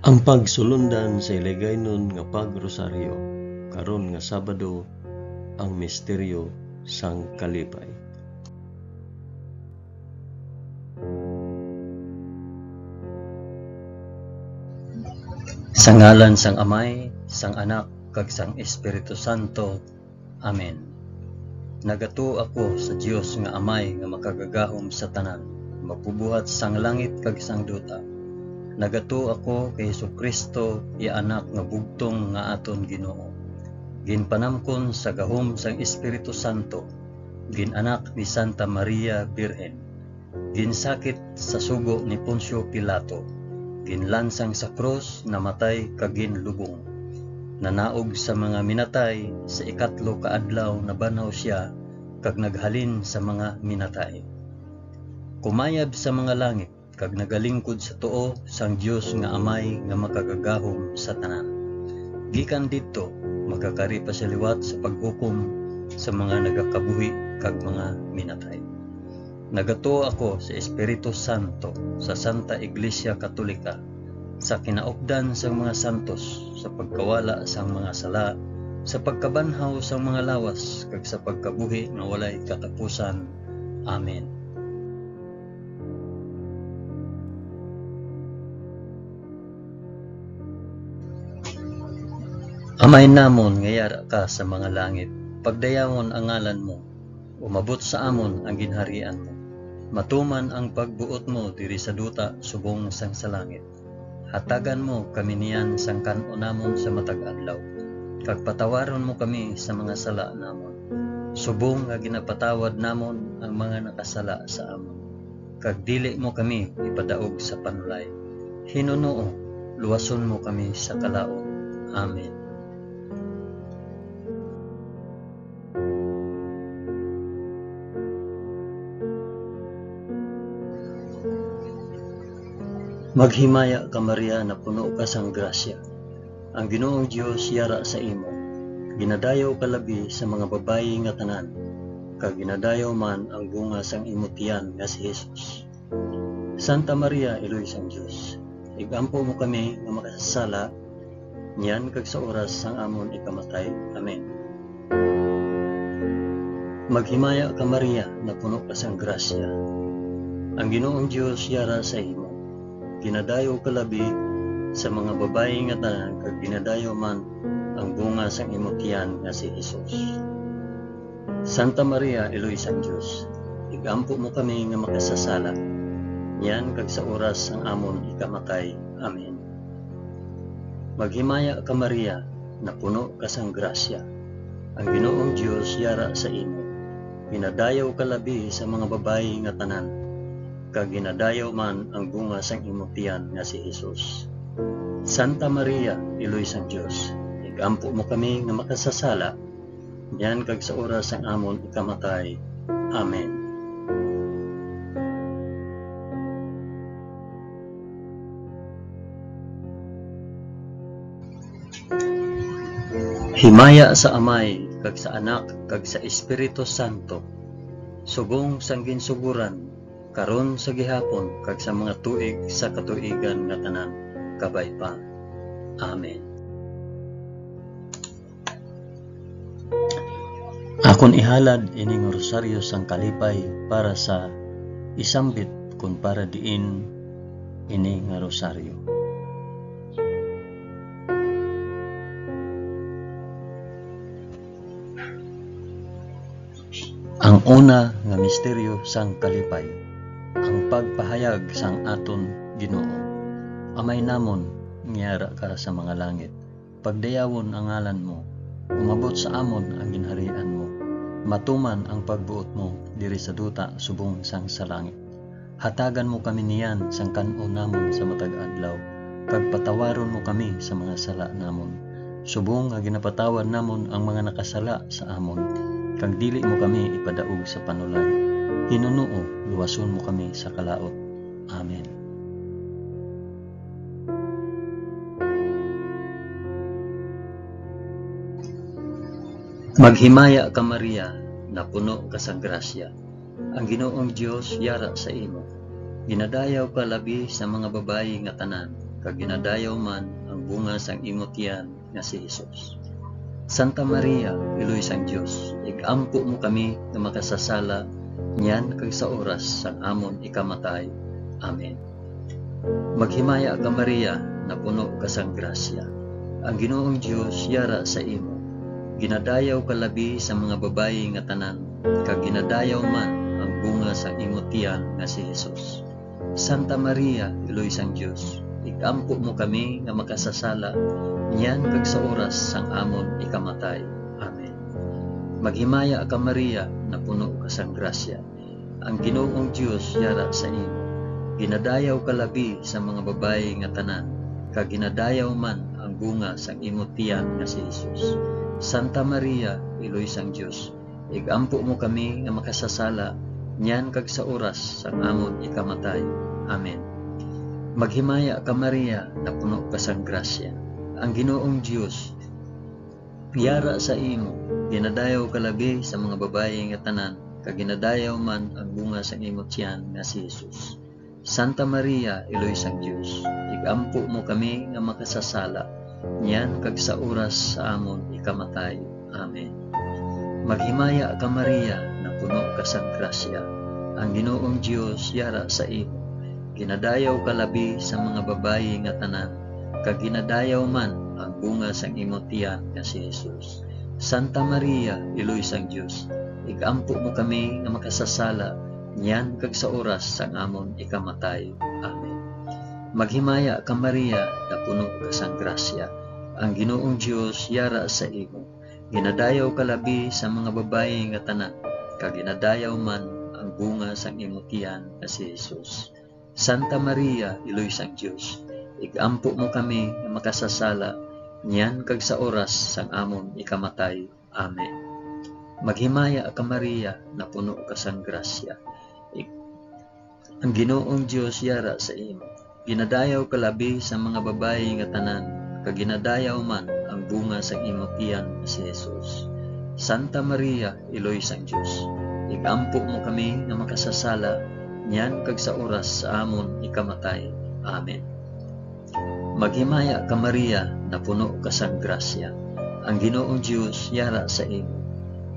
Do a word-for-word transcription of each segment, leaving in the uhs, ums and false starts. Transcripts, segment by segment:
Ang pagsulundan sa Hiligaynon nga Pagrosaryo karon nga Sabado, ang misteryo sang kalipay. Sa ngalan sang Amay, sang Anak, kag sang Espiritu Santo. Amen. Nagatuo ako sa Dios nga Amay nga makagagahom sa tanan, magbubuhat sang langit kag sang duta. Nagatuo ako kay Jesu-Cristo, iya Anak nga bugtong nga aton Ginoo, ginpanamkon sa gahom sang Espiritu Santo, gin-anak ni Santa Maria Birhen, ginsakit sa sugo ni Poncio Pilato, ginlansang sa krus, namatay kag ginlubong. Nanaog sa mga minatay, sa ikatlo ka adlaw nabanhaw sia, kag naghalin sa mga minatay. Kumayab sa mga langit, kag nagalingkod sa tuo sang Dios nga Amay nga makagagahom sa tanan. Gikan didto, makakari pa sia liwat sa paghukom sa mga nagakabuhi kag mga minatay. Nagatuo ako sa Espiritu Santo, sa Santa Iglesia Katolika, sa kinaupdan sang mga santos, sa pagkawala sang mga sala, sa pagkabanhaw sang mga lawas, kag sa pagkabuhi nga walay katapusan. Amen. Amay namon nga yara ka sa mga langit, pagdayawon ang ngalan mo. Umabot sa amon ang ginharian mo. Matuman ang pagbuot mo diri sa duta subong sang sa langit. Hatagan mo kami niyan sang kan-on namon sa matag adlaw, kag patawaron mo kami sa mga sala namon, subong nga ginapatawad namon ang mga nakasala sa amon. Kag dili mo kami ipadaog sa panulay. Hinunoo, luwason mo kami sa kalaut. Amen. Maghimaya ka, Maria, napuno ka sang grasya. Ang Ginoong Dios yara sa imo. Ginadayaw ka labi sa mga babayi nga tanan, kag ginadayaw man ang bunga sang imo tiyan nga si Jesus. Santa Maria, Iloy sang Dios, ig-ampo mo kami nga makasasala, niyan kag sa oras sang amon ikamatay. Amen. Maghimaya ka, Maria, napuno ka sang grasya. Ang Ginoong Dios yara sa imo. Ginadayaw ka labi sa mga babayi nga tanan, kag ginadayaw man ang bunga sang imo tiyan nga si Jesus. Santa Maria, Iloy sang Dios, ig-ampo mo kami nga makasasala, niyan kag sa oras sang amon ikamatay. Amen. Maghimaya ka, Maria, napuno ka sang grasya. Ang Ginoong Dios yara sa imo. Ginadayaw ka labi sa mga babayi nga tanan, kag ginadayaw man ang bunga sang imo tiyan nga si Jesus. Santa Maria, Iloy sang Dios, ig-ampo mo kami nga makasasala, niyan kag sa oras sang amon ikamatay. Amen. Himaya sa Amay, kag sa Anak, kag sa Espiritu Santo, subong sang ginsugoran, karon, sa gihapon, kag sa mga tuig sa katuigan nga tanan. Kabay pa. Amen. Akon ihalad ini nga rosaryo sang kalipay para sa isambit kon para diin ini nga rosaryo. Ang una nga misteryo sang kalipay, ang pagpahayag sang aton Ginoo. Amay namon nga yara ka sa mga langit, pagdayawon ang ngalan mo. Umabot sa amon ang ginharian mo. Matuman ang pagbuot mo diri sa duta subong sang sa langit. Hatagan mo kami niyan sang kan-on namon sa matag adlaw, kag patawaron mo kami sa mga sala namon, subong nga ginapatawad namon ang mga nakasala sa amon, kag dili mo kami ipadaog sa panulay. Hinunoo, luwason mo kami sa kalaut. Amen. Maghimaya ka, Maria, napuno ka sang grasya. Ang Ginoong Dios yara sa imo. Ginadayaw ka labi sa mga babayi nga tanan, kag ginadayaw man ang bunga sang imo tiyan nga si Jesus. Santa Maria, Iloy sang Dios, ig-ampo mo kami nga makasasala niyan kag sa oras sang amon ikamatay. Amen. Maghimaya ka, Maria, napuno ka sang grasya. Ang Ginoong Dios yara sa imo. Ginadayaw ka labi sa mga babayi nga tanan, kag ginadayaw man ang bunga sang imo tiyan nga si Jesus. Santa Maria, Iloy sang Dios, ig-ampo mo kami nga makasasala niyan kag sa oras sang amon ikamatay. Amen. Maghimaya ka, Maria, napuno ka sang grasya. Ang Ginoong Dios yara sa imo. Ginadayaw ka labi sa mga babayi nga tanan, kag ginadayaw man ang bunga sang imo tiyan nga si Jesus. Santa Maria, Iloy sang Dios, ig-ampo mo kami nga makasasala niyan kag sa oras sang amon ikamatay. Amen. Maghimaya ka, Maria, napuno ka sang grasya. Ang Ginoong Dios yara sa imo. Ginadayaw ka labi sa mga babayi nga tanan, kag ginadayaw man ang bunga sang imo tiyan nga si Jesus. Santa Maria, Iloy sang Dios, ig-ampo mo kami nga makasasala, niyan kag sa oras sa amon ikamatay. Amen. Maghimaya ka, Maria, napuno ka sang grasya. Ang Ginoong Dios yara sa imo. Ginadayaw ka labi sa mga babayi nga tanan, kag ginadayaw man ang bunga sang imo tiyan nga si Jesus. Santa Maria, Iloy sang Dios, ig-ampo mo kami nga makasasala, niyan kag sa oras sang amon ikamatay. Amen. Maghimaya ka, Maria, napuno ka sang grasya. Ang Ginoong Dios yara sa imo. Ginadayaw ka labi sa mga babayi nga tanan, kag ginadayaw man ang bunga sang imo tiyan nga si Jesus. Santa Maria, Iloy sang Dios, ig-ampo mo kami nga makasasala, niyan kag sa oras sang amon ikamatay. Amen. Maghimaya ka, Maria, napuno ka sang grasya. Ig-, ang Ginoong Dios yara sa imo. Ginadayaw ka labi sa mga babayi nga tanan, kag ginadayaw man ang bunga sang imo tiyan nga si Jesus. Santa Maria, Iloy sang Dios, ig-ampo mo kami nga makasasala, niyan kag sa oras sa amon ikamatay. Amen. Maghimaya ka, Maria, napuno ka sang grasya. Ang Ginoong Dios yara sa imo.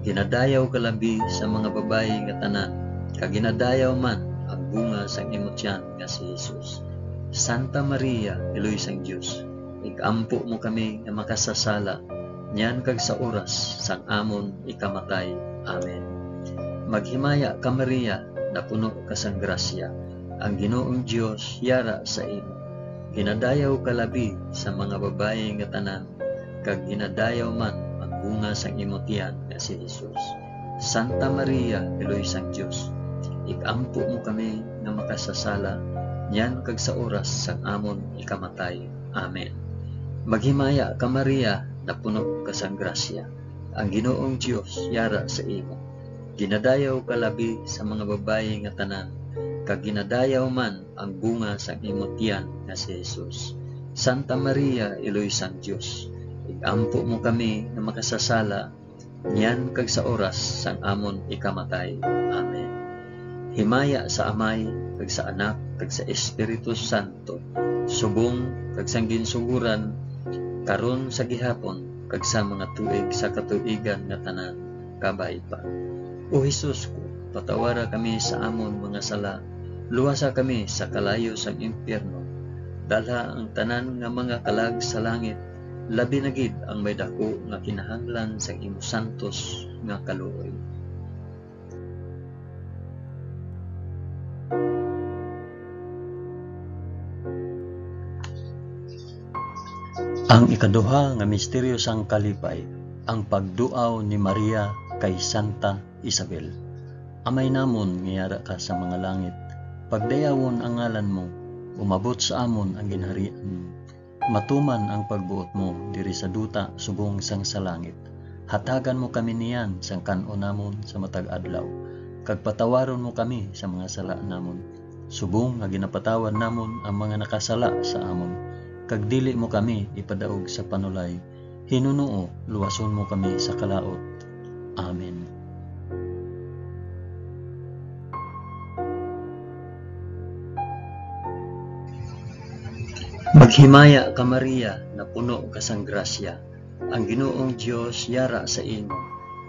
Ginadayaw ka labi sa mga babayi nga tanan, kag ginadayaw man ang bunga sang imo tiyan nga si Jesus. Santa Maria, Iloy sang Dios, ig-ampo mo kami nga makasasala, niyan kag sa oras sang amon ikamatay. Amen. Maghimaya ka, Maria, napuno ka sang grasya. Ang Ginoong Dios yara sa imo. Ginadayaw ka labi sa mga babayi nga tanan, kag ginadayaw man ang bunga sang imo tiyan nga si Jesus. Santa Maria, Iloy sang Dios, ig-ampo mo kami nga makasasala, niyan kag sa oras sang amon ikamatay. Amen. Maghimaya ka, Maria, napuno ka sang grasya. Ang Ginoong Dios yara sa imo. Ginadayaw ka labi sa mga babayi nga tanan, kag ginadayaw man ang bunga sang imo tiyan nga si Jesus. Santa Maria, Iloy sang Dios, ig-ampo mo kami nga makasasala, niyan kag sa oras sang amon ikamatay. Amen. Himaya sa Amay, kag sa Anak, kag sa Espiritu Santo, subong kag sang ginsugoran, karon, sa gihapon, kag sa mga tuig sa katuigan nga tanan. Kabay pa. O Jesus ko, patawara kami sa amon mga sala, luwasa kami sa kalayo sang impyerno, dalha ang tanan nga mga kalag sa langit, labi na gid ang may daku nga kinahanglan sang imo santos nga kaluoy. Ang ikaduha nga misteryo sang kalipay, ang pagduaw ni Maria kay Santa Isabel. Amay namon nga yara ka sa mga langit, pagdayawon ang ngalan mo, umabot sa amon ang ginharian mo. Matuman ang pagbuot mo diri sa duta subong sang sa langit. Hatagan mo kami niyan sang kan-on namon sa matag adlaw, kag patawaron mo kami sa mga sala namon, subong nga ginapatawad namon ang mga nakasala sa amon, kag dili mo kami ipadaog sa panulay. Hinunoo, luwason mo kami sa kalaut. Amen. Maghimaya ka, Maria, napuno ka sang grasya, ang Ginoong Dios yara sa imo.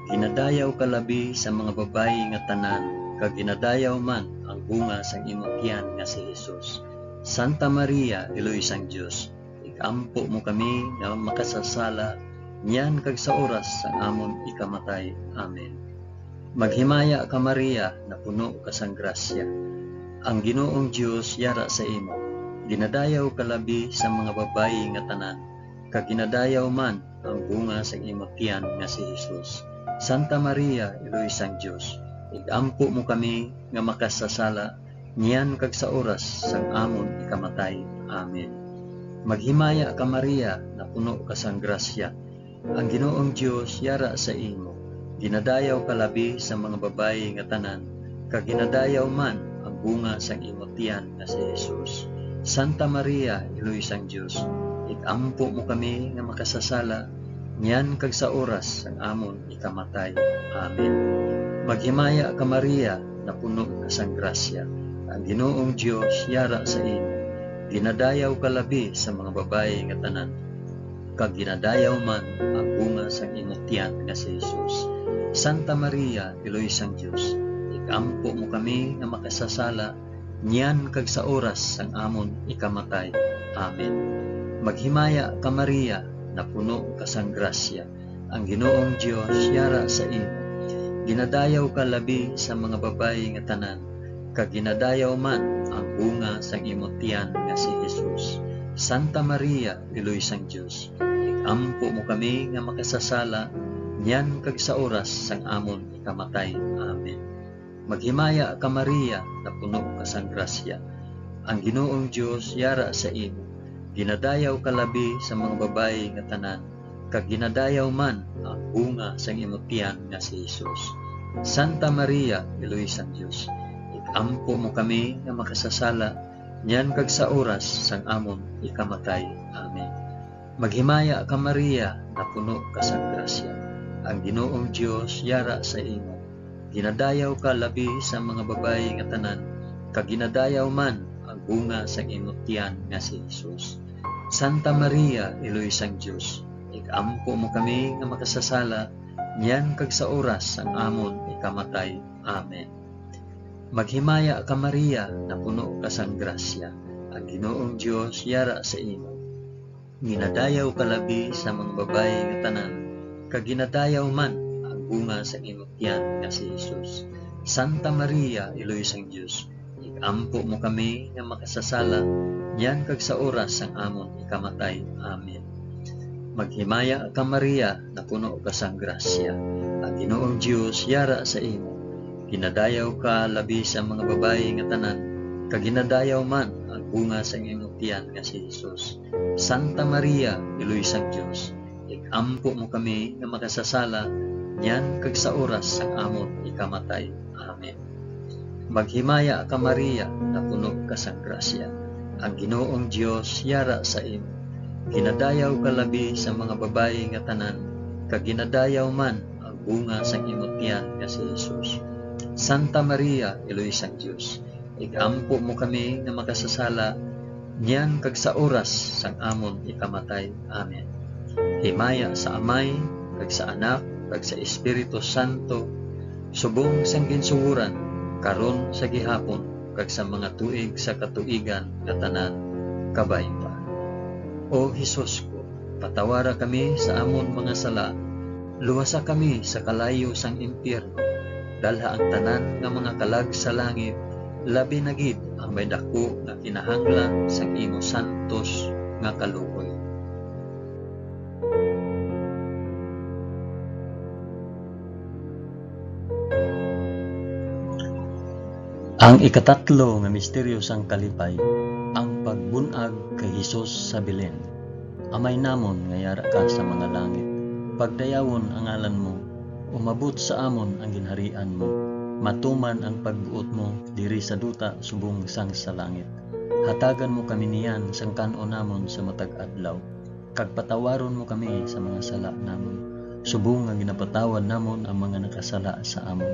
Ginadayaw ka labi sa mga babayi nga tanan, kag ginadayaw man ang bunga sang imo tiyan nga si Jesus. Santa Maria, Iloy sang Dios, ig-ampo mo kami nga makasasala, niyan kag sa oras sang amon ikamatay. Amen. Maghimaya ka, Maria, napuno ka sang grasya. Ang Ginoong Dios yara sa imo. Ginadayaw ka labi sa mga babayi nga tanan, kag ginadayaw man ang bunga sang imo tiyan nga si Jesus. Santa Maria, Iloy sang Dios, ig-ampo mo kami nga makasasala, niyan kag sa oras sang amon ikamatay. Amen. Maghimaya ka, Maria, napuno ka sang grasya. Ang Ginoong Dios yara sa imo. Ginadayaw ka labi sa mga babayi nga tanan, kag ginadayaw man ang bunga sang imo tiyan nga si Jesus. Santa Maria, Iloy sang Dios, ig-ampo mo kami nga makasasala, niyan kag sa oras sang amon ikamatay. Amen. Maghimaya ka, Maria, napuno ka sang grasya. Ang Ginoong Dios yara sa imo. Ginadayaw ka labi sa mga babayi nga tanan, kag ginadayaw man ang bunga sang imo tiyan nga si Jesus. Santa Maria, Iloy sang Dios, ig-ampo mo kami nga makasasala, niyan kag sa oras sang amon ikamatay. Amen. Maghimaya ka, Maria, napuno ka sang grasya. Ang Ginoong Dios yara sa imo. Ginadayaw ka labi sa mga babayi nga tanan, kag ginadayaw man ang bunga sang imo tiyan nga si Jesus. Santa Maria, Iloy sang Dios, ig-ampo mo kami nga makasasala, niyan kag sa oras sang amon ikamatay. Amen. Maghimaya ka, Maria, napuno ka sang grasya. Ang Ginoong Dios yara sa imo. Ginadayaw ka labi sa mga babayi nga tanan, kag ginadayaw man ang bunga sang imo tiyan nga si Jesus. Santa Maria, Iloy sang Dios, ig-ampo mo kami nga makasasala, niyan kag sa oras sang amon ikamatay. Amen. Maghimaya ka, Maria, napuno ka sang grasya. Ang Ginoong Dios yara sa imo. Ginadayaw ka labi sa mga babayi nga tanan, kag ginadayaw man ang bunga sang imo tiyan nga si Jesus. Santa Maria, Iloy sang Dios, ig-ampo mo kami nga makasasala, niyan kag sa oras sang amon ikamatay. Amen. Maghimaya ka, Maria, napuno ka sang grasya. Ang Ginoong Dios yara sa imo. Ginadayaw ka labi sa mga babayi nga tanan, kag ginadayaw man ang bunga sang imo tiyan nga si Jesus. Santa Maria, Iloy sang Dios, ig-ampo mo kami nga makasasala, niyan kag sa oras sang amon ikamatay. Amen. Maghimaya ka, Maria, napuno ka sang grasya. Ang Ginoong Dios yara sa imo. Ginadayaw ka labi sa mga babayi nga tanan, kag ginadayaw man ang bunga sang imong tiyan nga si Jesus. Santa Maria, Iloy sang Dios, ig-ampo mo kami nga makasasala, niyan kag sa oras sang amon ikamatay. Amen. Maghimaya ka, Maria, napuno ka sang grasya. Ang Ginoong Dios yara sa imo. Ginadayaw ka labi sa mga babayi nga tanan, kag ginadayaw man ang bunga sang imo tiyan nga si Jesus. Santa Maria, Iloy sang Dios, ig-ampo mo kami nga makasasala, niyan kag sa oras sang amon ikamatay. Amen. Himaya sa Amay, kag sa Anak, kag sa Espiritu Santo, subong sang ginsugoran, karon, sa gihapon, kag sa mga tuig sa katuigan nga tanan. Kabay pa. O Jesus ko, patawara kami sa amon mga sala, luwasa kami sa kalayo sang impyerno, dalha ang tanan nga mga kalag sa langit, labi na gid ang may daku nga kinahanglan sang imo santos nga kaluoy. Ang ikatatlo nga misteryo sang kalipay, ang pagbun-ag kay Jesus sa Belen. Amay namon nga yara ka sa mga langit, pagdayawon ang ngalan mo, umabot sa amon ang ginharian mo, matuman ang pagbuot mo diri sa duta subong sang sa langit. Hatagan mo kami niyan sang kan-on namon sa matag adlaw, kag patawaron mo kami sa mga sala namon, subong nga ginapatawad namon ang mga nakasala sa amon,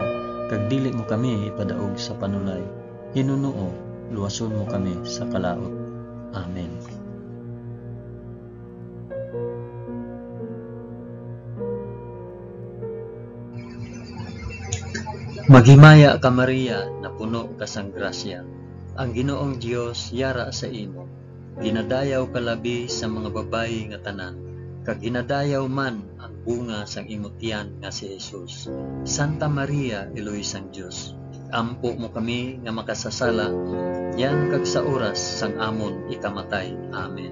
kag dili mo kami ipadaog sa panulay, hinunoo, luwason mo kami sa kalaut. Amen. Maghimaya ka, Maria, napuno ka sang grasya. Ang Ginoong Dios yara sa imo. Ginadayaw ka labi sa mga babayi nga tanan, kag ginadayaw man ang bunga sang imo tiyan nga si Jesus. Santa Maria, Iloy sang Dios, ig-ampo mo kami nga makasasala, niyan kag sa oras sang amon ikamatay. Amen.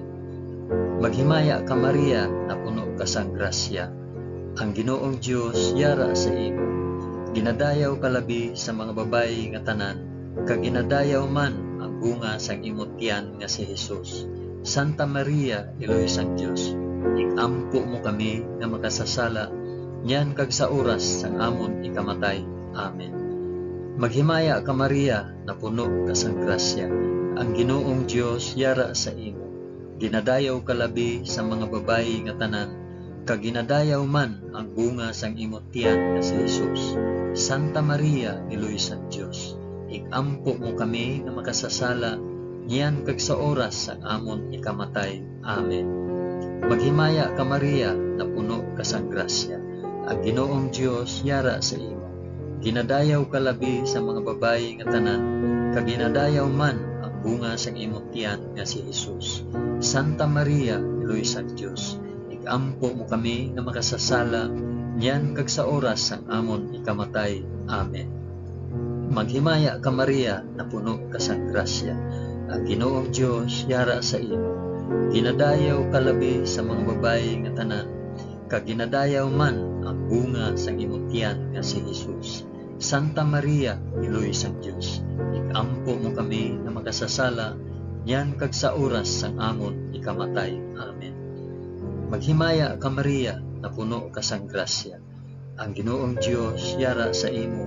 Maghimaya ka, Maria, napuno ka sang grasya. Ang Ginoong Dios yara sa imo. Ginadayaw ka labi sa mga babayi nga tanan, kag ginadayaw man ang bunga sang imo tiyan nga si Jesus. Santa Maria, Iloy sang Dios, ig-ampo mo kami nga makasasala, niyan kag sa oras sang amon ikamatay. Amen. Maghimaya ka, Maria, napuno ka sang grasya. Ang Ginoong Dios yara sa imo. Ginadayaw ka labi sa mga babayi nga tanan, kag ginadayaw man ang bunga sang imo tiyan nga si Jesus. Santa Maria, Iloy sang Dios, ig-ampo mo kami nga makasasala, niyan kag sa oras sang amon ikamatay. Amen. Maghimaya ka, Maria, napuno ka sang grasya. Ang Ginoong Dios yara sa imo. Ginadayaw ka labi sa mga babayi nga tanan, kag ginadayaw man ang bunga sang imo tiyan nga si Jesus. Santa Maria, Iloy sang Dios, ig-ampo mo kami nga makasasala, niyan kag sa oras sang amon ikamatay. Amen. Maghimaya ka, Maria, napuno ka sang grasya. Ang Ginoong Dios yara sa imo. Ginadayaw ka labi sa mga babayi nga tanan, kag ginadayaw man ang bunga sang imo tiyan nga si Jesus. Santa Maria, Iloy sang Dios, ig-ampo mo kami nga makasasala, niyan kag sa oras sang amon ikamatay. Amen. Maghimaya ka, Maria, napuno ka sang grasya. Ang Ginoong Dios yara sa imo.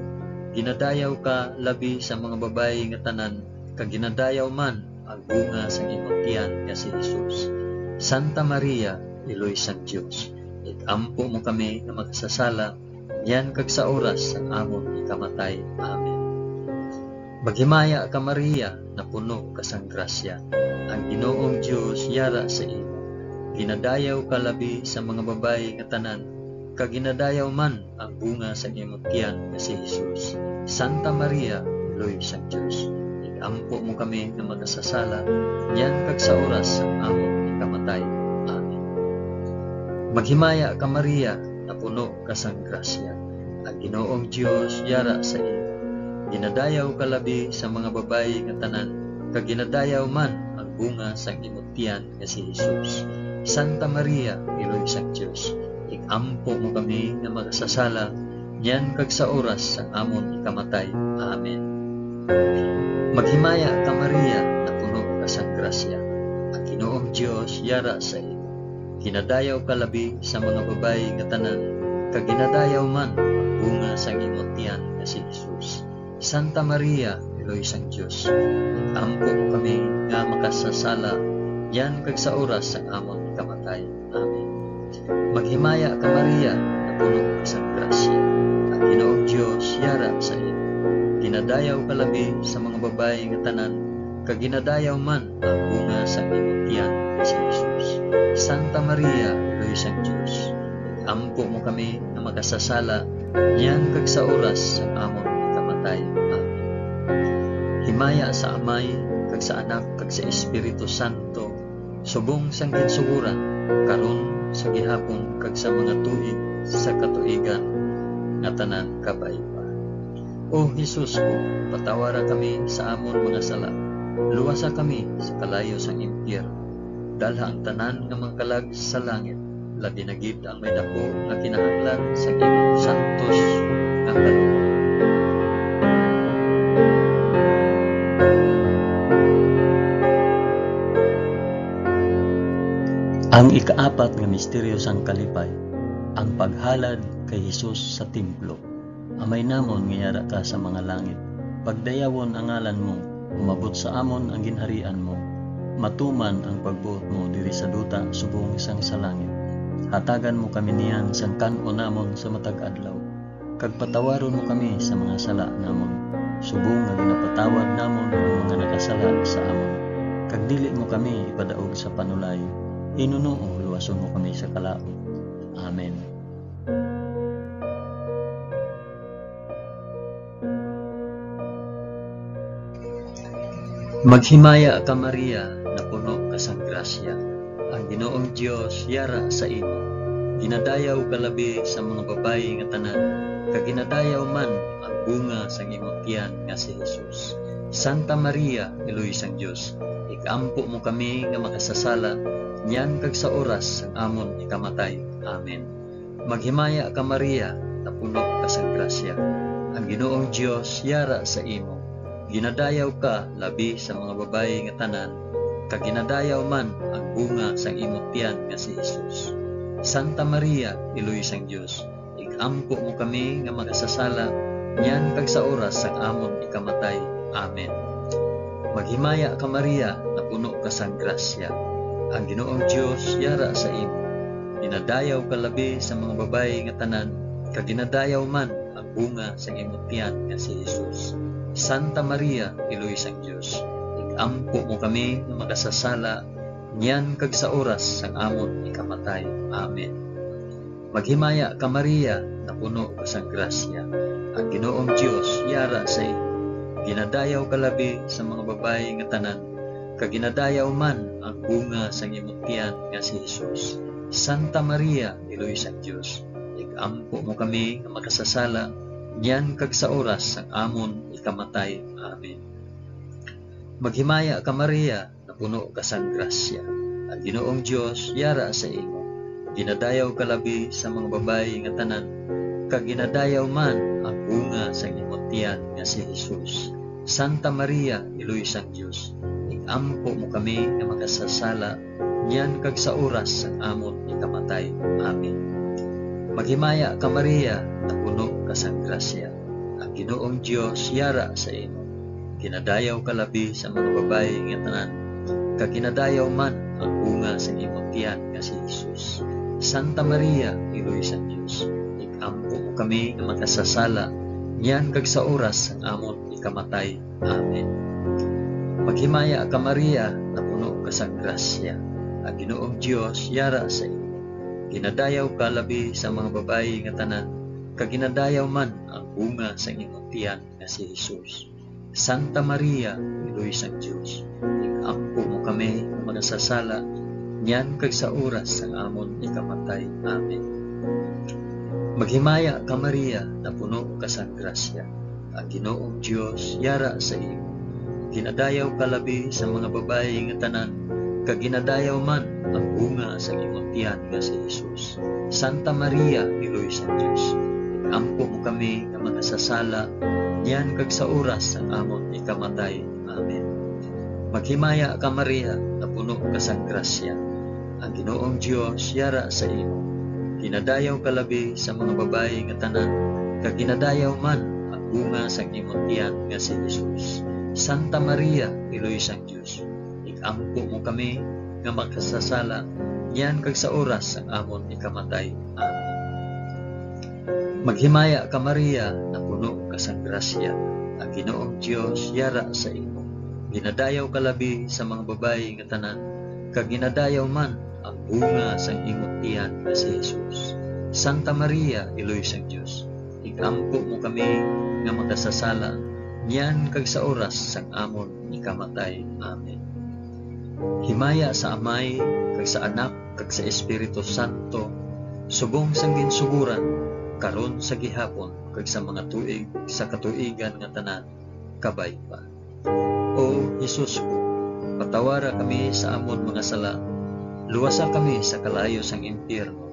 Ginadayaw ka labi sa mga babayi nga tanan, kag ginadayaw man ang bunga sang imo tiyan nga si Jesus. Santa Maria, Iloy sang Dios, ig-ampo mo kami nga makasasala, niyan kag sa oras sang amon ikamatay. Amen. Maghimaya ka, Maria, napuno ka sang grasya. Ang Ginoong Dios yara sa imo. Ginadayaw ka labi sa mga babayi nga tanan, kag ginadayaw man ang bunga sang imo tiyan nga si Jesus. Santa Maria, Iloy sang Dios, ig-ampo mo kami nga makasasala, niyan kag sa oras sang amon ikamatay. Amen. Maghimaya ka, Maria, napuno ka sang grasya. Ang Ginoong Dios yara sa imo. Ginadayaw ka labi sa mga babayi nga tanan, kag ginadayaw man ang bunga sang imo tiyan nga si Jesus. Santa Maria, Iloy sang Dios, ig-ampo mo kami nga makasasala, niyan kag sa oras sang amon ikamatay. Amen. Maghimaya ka, Maria, napuno ka sang grasya. Ang Ginoong Dios yara sa imo. Ginadayaw ka labi sa mga babayi nga tanan, kag ginadayaw man ang bunga sang imo tiyan nga si Jesus. Santa Maria, Iloy sang Dios, ampo mo kami nga makasasala, niyan kag sa oras sang amon kamatay. Amen. Maghimaya ka, Maria, napuno ka sang grasya. Ang Ginoong Dios yara sa imo. Ginadayaw ka labi sa mga babayi nga tanan, kag ginadayaw man ang bunga sang imo tiyan nga si Jesus. Santa Maria, Iloy sang Dios, ampo mo kami nga makasasala, niyan kag sa oras sang amon kamatay. Amen. Himaya sa Amay, kag sa Anak, kag sa Espiritu Santo, subong sang ginsugoran, karon, sa gihapon, kag sa mga tuig sa katuigan nga tanan. Kabay pa. O Jesus ko, patawara kami sa amon mga sala, luwasa kami sa kalayo sang impyerno, dalha ang tanan nga mga kalag sa langit, labi na gid ang may daku nga kinahanglan sa imong santos nga kalooban. Ang ikaapat nga misteryo sang kalipay, ang paghalad kay Jesus sa templo. Amay namon nga yara ka sa mga langit, pagdayawon ang ngalan mo, umabot sa amon ang ginharian mo, matuman ang pagbuot mo diri sa duta subong sang sa langit. Hatagan mo kami niyan sang kan-on namon sa matag adlaw, kag patawaron mo kami sa mga sala namon, subong nga ginapatawad namon ang mga nakasala sa amon. Kag dili mo kami ipadaog sa panulay, hinunoo luwason mo kami sa kalaut. Amen. Maghimaya ka, Maria, napuno ka sang grasya. Ang Ginoong Dios yara sa imo. Ginadayaw ka labi sa mga babayi nga tanan, kag ginadayaw man ang bunga sang imong tiyan nga si Jesus. Santa Maria, Iloy sang Dios, ig-ampo mo kami nga makasasala, niyan kag sa oras sang amon ikamatay. Amen. Maghimaya ka, Maria, napuno ka sang grasya. Ang Ginoong Dios yara sa imo. Ginadayaw ka labi sa mga babayi nga tanan, kag ginadayaw man ang bunga sang imo tiyan nga si Jesus. Santa Maria, Iloy sang Dios, ig-ampo mo kami nga makasasala, niyan kag sa oras sang amon ikamatay. Amen. Maghimaya ka, Maria, napuno ka sang grasya. Ang Ginoong Dios yara sa imo. Ginadayaw ka labi sa mga babayi nga tanan, kag ginadayaw man ang bunga sang imo tiyan nga si Jesus. Santa Maria, Iloy sang Dios, ig-ampo mo kami nga makasasala, niyan kag sa oras sang amon ikamatay. Amen. Maghimaya ka, Maria, napuno ka sang grasya. Ang Ginoong Dios yara sa imo. Ginadayaw ka labi sa mga babayi nga tanan, kag ginadayaw man ang bunga sang imong tiyan nga si Jesus. Santa Maria, Iloy sang Dios, ig-ampo mo kami nga makasasala, niyan kag sa oras sang amon ikamatay. Amen. Maghimaya ka, Maria, napuno ka sang grasya. Ang Ginoong Dios yara sa imo. Ginadayaw ka labi sa mga babayi nga tanan, kag ginadayaw man ang bunga sang imong tiyan nga si Jesus. Santa Maria, Iloy sang Dios, ig-ampo mo kami nga makasasala, niyan kag sa oras sang amon ikamatay. Amen. Maghimaya ka, Maria, napuno ka sang grasya. Ang Ginoong Dios yara sa imo. Ginadayaw ka labi sa mga babayi nga tanan, kag ginadayaw man ang bunga sang imong tiyan nga si Jesus. Santa Maria, Iloy sang Dios, ig-ampo mo kami nga makasasala, niyan kag sa oras sang amon ikamatay. Amen. Maghimaya ka, Maria, napuno ka sang grasya. Ang Ginoong Dios yara sa imo. Ginadayaw ka labi sa mga babayi nga tanan, kag ginadayaw man ang bunga sang imong tiyan nga si Jesus. Santa Maria, Iloy sang Dios, ig-ampo mo kami nga makasasala, niyan kag sa oras sang amon ikamatay. Amen. Maghimaya ka, Maria, napuno ka sang grasya. Ang Ginoong Dios yara sa imo. Ginadayaw ka labi sa mga babayi nga tanan, kag ginadayaw man ang bunga sang imong tiyan nga si Jesus. Santa Maria, Iloy sang Dios, ig-ampo mo kami nga makasasala, niyan kag sa oras sang amon ikamatay. Amen. Maghimaya ka, Maria, napuno ka sang grasya. Ang Ginoong Dios yara sa imo. Ginadayaw ka labi sa mga babayi nga tanan, kag ginadayaw man ang bunga sang imong tiyan nga si Jesus. Santa Maria, Iloy sang Dios, ig-ampo mo kami nga makasasala, niyan kag sa oras sang amon ikamatay. Amen. Maghimaya ka, Maria, napuno ka sang grasya. Ang Ginoong Dios yara sa imo. Ginadayaw ka labi sa mga babayi nga tanan, kag ginadayaw man ang bunga sang imong tiyan nga si Jesus. Santa Maria, Iloy sang Dios, ig-ampo mo kami nga makasasala, niyan kag sa oras sang amon ikamatay. Amen. Himaya sa Amay, kag sa Anak, kag sa Espiritu Santo, subong sang ginsugoran, karon, sa gihapon, kag sa mga tuig sa katuigan nga tanan. Kabay pa. O Jesus ko, patawara kami sa amon mga sala, luwasa kami sa kalayo sang impyerno,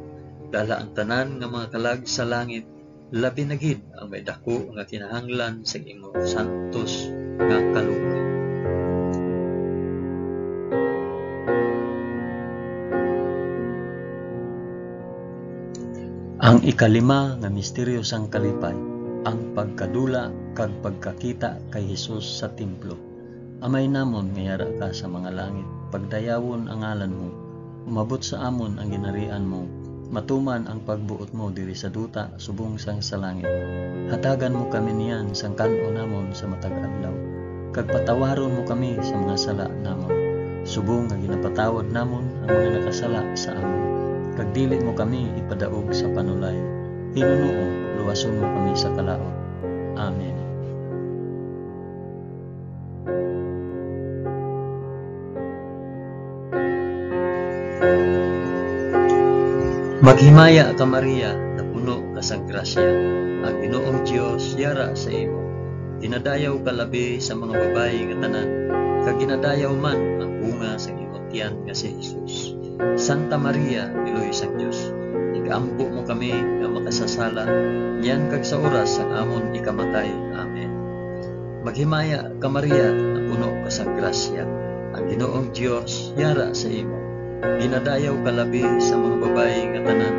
dala ang tanan nga mga kalag sa langit, labi na gid ang may daku nga kinahanglan sa imong santos nga kaluoy. Ang ikalima nga misteryo sang kalipay, ang pagkadula kag pagkakita kay Jesus sa templo. Amay namon nga yara ka sa mga langit, pagdayawon ang ngalan mo. Umabot sa amon ang ginharian mo. Matuman ang pagbuot mo diri sa duta subong sang sa langit. Hatagan mo kami niyan sang kan-o namon sa matag adlaw, kag patawaron mo kami sa mga sala namon, subong nga ginapatawad namon ang mga nakasala sa amon. Kag dili mo kami ipadaog sa panulay. Hinunoo, luwason mo kami sa kalaut. Amen. Maghimaya ka, Maria, napuno ka sang grasya, ang Ginoong Dios yara sa imo. Ginadayaw ka labi sa mga babayi nga tanan, kag ginadayaw man ang bunga sang imong tiyan nga si Jesus. Santa Maria, Iloy sang Dios, igampo mo kami nga makasasala, niyan kag sa oras sang amon ikamatay. Amen. Maghimaya ka, Maria, napuno ka sang grasya, ang Ginoong Dios yara sa imo. Ginadayaw ka labi sa mga babayi nga tanan,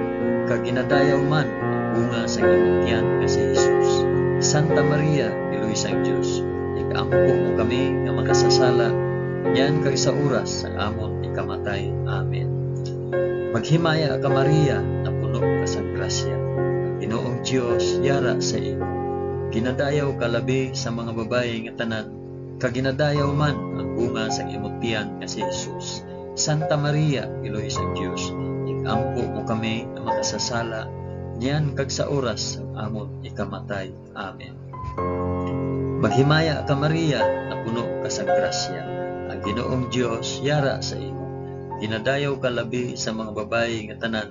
kag ginadayaw man ang bunga sang imong tiyan nga si Jesus. Santa Maria, Iloy sang Dios, igampo mo kami nga makasasala, niyan kag sa oras sang amon ikamatay. Amen. Maghimaya ka, Maria, napuno ka sang grasya, ang Ginoong Dios yara sa imo. Ginadayaw ka labi sa mga babayi nga tanan, kag ginadayaw man ang bunga sang imong tiyan nga si Jesus. Santa Maria, Iloy sang Dios, igampo mo kami nga makasasala, niyan kag sa oras sang amon ikamatay. Amen. Maghimaya ka, Maria, napuno ka sang grasya, ang Ginoong Dios yara sa imo. Ginadayaw ka labi sa mga babayi nga tanan,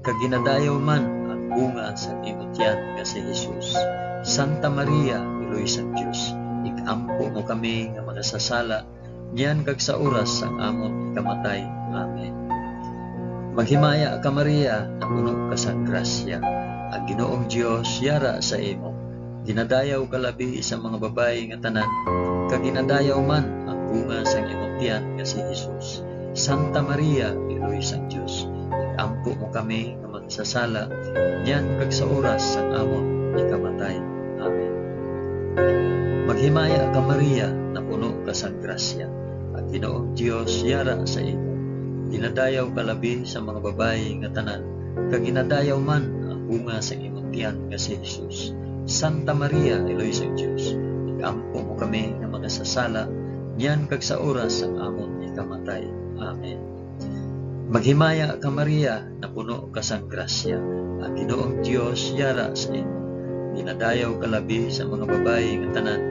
kag ginadayaw man ang bunga sang imong tiyan nga si Jesus. Santa Maria, Iloy sang Dios, igampo mo kami nga makasasala, niyan kag sa oras sang amon ikamatay. Amen. Maghimaya ka, Maria, napuno ka sang grasya, ang Ginoong Dios yara sa imo. Ginadayaw ka labi sa mga babayi nga tanan, kag ginadayaw man ang bunga sang imong tiyan nga si Jesus. Santa Maria, Iloy sang Dios, igampo mo kami nga makasasala, niyan kag sa oras sang amon ikamatay. Amen. Maghimaya ka, Maria, napuno ka sang grasya, ang Ginoong Dios yara sa imo. Ginadayaw ka labi sa mga babayi nga tanan, kag ginadayaw man ang bunga sang imong tiyan nga si Jesus. Santa Maria, Iloy sang Dios, igampo mo kami nga makasasala, niyan kag sa oras sang amon ikamatay. Amen. Maghimaya ka, Maria, napuno ka sang grasya, ang Ginoong Dios yara sa imo. Ginadayaw ka labi sa mga babayi nga tanan,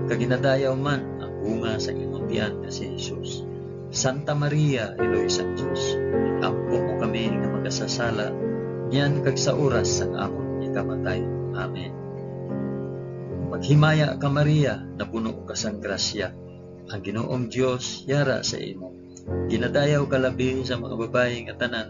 kag ginadayaw man ang bunga sa imong tiyan nga si Jesus. Santa Maria, Iloy sang Dios, igampo mo kami nga makasasala, niyan kag sa oras sang amon ikamatay. Amen. Maghimaya ka, Maria, napuno ka sang grasya, ang Ginoong Dios yara sa imo. Ginadayaw ka labi sa mga babayi nga tanan,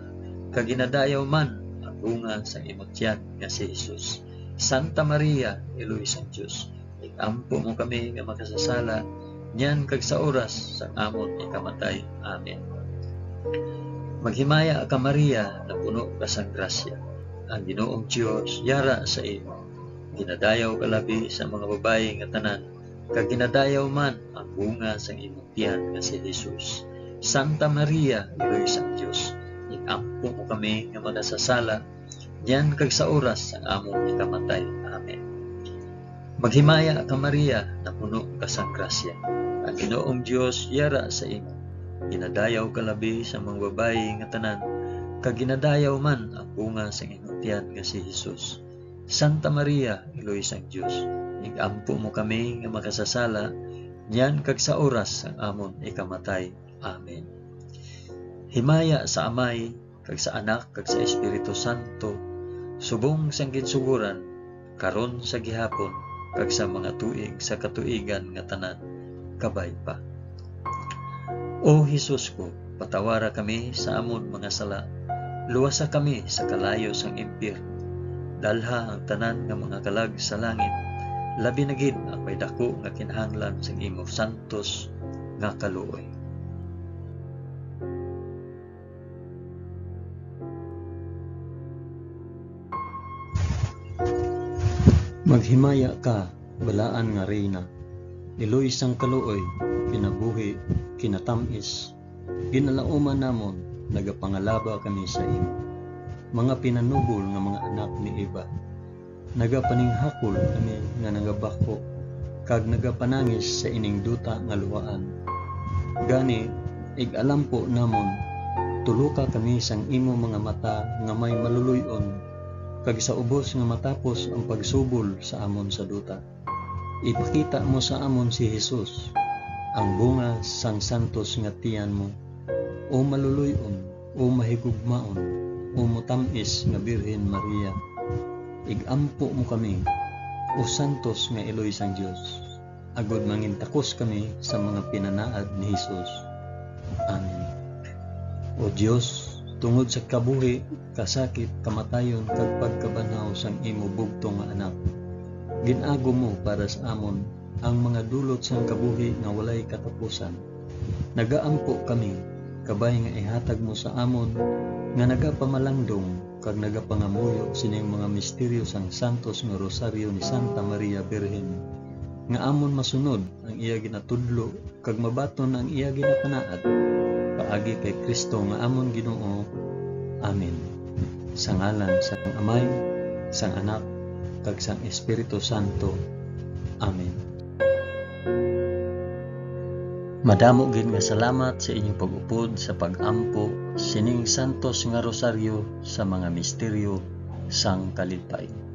kag ginadayaw man ang bunga sang imong tiyan nga si Jesus. Santa Maria, Iloy sang Dios, igampo mo kami nga makasasala, niyan kag sa oras sang amon ikamatay. Amen. Maghimaya ka, Maria, napuno ka sang grasya, ang Ginoong Dios yara sa imo. Ginadayaw ka labi sa mga babayi nga tanan, kag ginadayaw man ang bunga sang imong tiyan nga si Jesus. Santa Maria, Iloy sang Dios, igampo mo kami nga makasasala, niyan kag sa oras sang amon ikamatay. Amen. Maghimaya ka, Maria, napuno ka sang grasya, ang Ginoong Dios yara sa imo. Ginadayaw ka labi sa mga babayi nga tanan, kag ginadayaw man ang bunga sang imong tiyan nga si Jesus. Santa Maria, Iloy sang Dios, igampo mo kami nga makasasala, niyan kag sa oras sang amon ikamatay. Amen. Himaya sa Amay, kag sa Anak, kag sa Espiritu Santo, subong sang ginsugoran, karon, sa gihapon, kag sa mga tuig sa katuigan nga tanan. Kabay pa. O Jesus ko, patawara kami sa amon mga sala, luwasa kami sa kalayo sang impyerno, dalha ang tanan nga mga kalag sa langit, labi na gid ang may daku nga kinahanglan sang imo santos nga kaluoy. Maghimaya ka, balaan nga Reyna, iloy sang kaluoy, kinabuhi, kinatamis, ginalauman namon, nagapangalaba kami sa imo. Mga pinanubol nga mga anak ni Eva, nagapaninghakol kami nga nagabakho, kag nagapanangis sa ining duta nga luhaan. Gani, ig-alampo namon, tuloka kami sang imo mga mata nga may maluloy-on, kag sa ubos nga matapos ang pagsubol sa amon sa duta, ipakita mo sa amon si Jesus, ang bunga sang santos nga tiyan mo, o maluloy-on, O mahigugmaon, o motam-is nga Birhen Maria, ig-ampo mo kami, o santos nga iloy sang Dios, agod mangintakos kami sa mga pinanaad ni Jesus. Amen. O Dios, tungod sa kabuhi, kasakit, kamatayon, kag pagkabanhaw sang imo bugtong nga Anak, gin-agom mo para sa amon ang mga dulot sang kabuhi nga walay katapusan. Nagaampo kami, kabay nga ihatag mo sa amon nga nagapamalangdong kag nagapangamuyo sining mga misteryo sang santos nga Rosaryo ni Santa Maria Birhen, nga amon masunod ang iya ginatudlo kag mabaton ang iya ginapanaad, paagi kay Cristo nga amon Ginoo. Amen. Sa ngalan sang Amay, sang Anak, kag sang Espiritu Santo. Amen. Madamo gid nga salamat sa inyong pag-upod sa pag-ampo sining santos nga rosaryo sa mga misteryo sang kalipay.